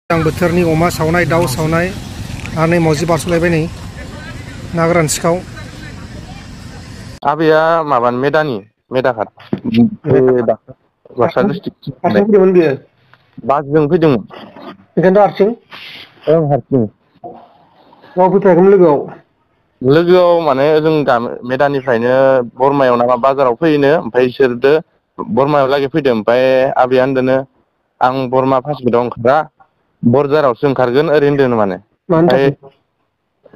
दैज्लां बोथोरनि अमा सावनाय दाउ सावनाय आरो नै मावजि बारस'लायबाय नै ना गोरान सिखाव आबैया माबा मेदाघाट बाक्सा डिस्ट्रिक्ट फैदोंमोन बियो बासजों फैदोंमोन बेखायनोथ' हारसिं ओं हारसिं राव फैफायाखैमोन लोगोआव माने जों मेदानिफ्रायनो बरमायाव नामा बाजाराव फैयोनो ओमफ्राय बिसोरदो बरमायाव लागै फैदों ओमफ्राय आबैया होनदोंनो आं बरमा फास गेटआव ओंखारा बरजारावसो ओंखारगोन ओरै होनदों माने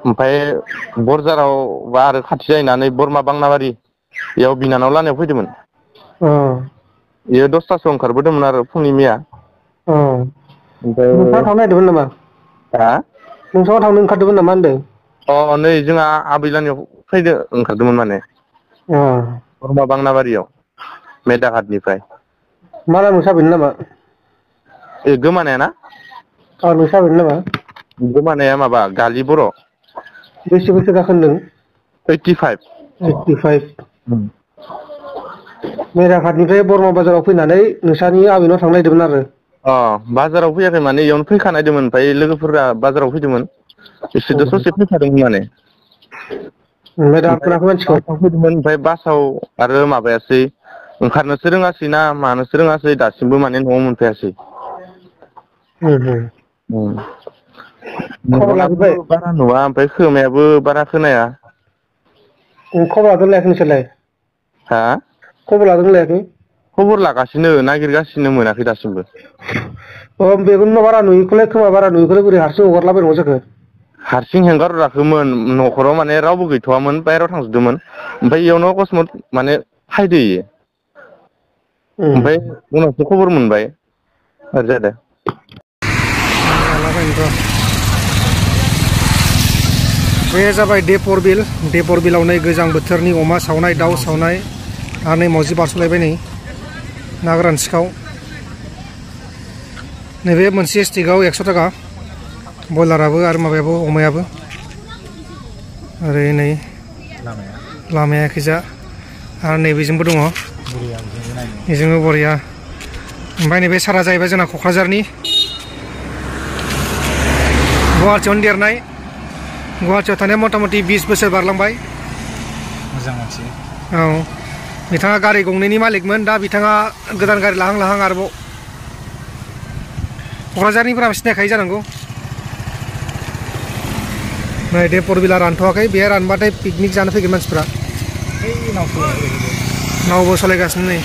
ओमफ्राय बरजाराव बा आरो खाथि जाहैनानै बरमा बांनाबारि बेयाव बिनानाव लानायाव फैदोंमोन बेयो 10थासोआव ओंखारबोदोंमोन आरो फुंनि मैया नोंथाङा थांनो नागिरदोंमोन नामा नोंथाङा थांनो ओंखारदोंमोन नामा होनदों नै जोंहा आबैलानियाव फैदो ओंखारदोंमोन माने बरमा बांनाबारियाव मेदाघाटनिफ्राय मा नाम नोंसा आबैनि नामा गोमानाया ना नोंसा आबैनि नामा गोमानाया माबा गालि बर' बेसे बैसो जाखो होनदों 85 मेदाघाटनिफ्राय बरमा बाजाराव फैनानै नोंसानि आबैनाव थांनो नागिरदोंमोन आरो बाजाराव फैयाखै माने इयावनो फैखानायदोंमोन ओमफ्राय लोगोफोरा बाजाराव फैदोंमोन बिसोरजों ससे फैफादोंमोन माने बासाव फैदोंमोन ओमफ्राय बासाव आरो माबायासै ओंखारनोसो रोङासै ना मानोसो रोङासै दासिमबो माने न'आव मोनफैयासै मेगनाबो बारा नुवा ओमफ्राय खोमायाबो बारा खोनाया खबर लादोंना लायाखै नोंसोरलाय खबर लादोंना लायाखै खबर लागासिनो नागिरगासिनो मोनाखै दासिमबो मेगन बारा नुयिखौलाय खोमा बारा नुयिखौलाय बोरै हारसिं हगारलाबायनांगौ जाखो हारसिं हेंगारहराखैमोन न'खराव माने रावबो गैथ'वामोन बाहेरायाव थांजोबदोंमोन ओमफ्राय इयावनो अकसमात माने फैदो इयो ओमफ्राय उनावसो खबर मोनबाय ओरै जादों बे जाबाय देपर बिलाव नै गोजां बोथोरनि अमा सावनाय दाउ सावनाय आरो नै मावजि बारस'लायबाय नै ना गोरान सिखाव नैबे मोनसे स्टिकआव 100 थाखा बयलाराबो आरो माबायाबो अमायाबो ओरै नै लामाया खैजा आरो नैबेजोंबो दङ बेजोंबो बरिया ओमफ्राय नैबे सारा जाहैबाय जोंना क'क्राझारनि गुवाहाटियावनो देरनाय गुवाहाटियाव थानाया मथा मथि 20 बोसोर बारलांबाय मोजां मानसि बिथाङा गारि गंनैनि मालिकमोन दा बिथाङा गोदान गारि लाहां आरोबाव क'क्राझारनिफोरा सिनायखायो जानांगौ नै देपर बिला रानथ'वाखै बेहाय रानबाथाय पिकनिक जानो फैगोन मानसिफ्रा नावबो सालायगासिनो नै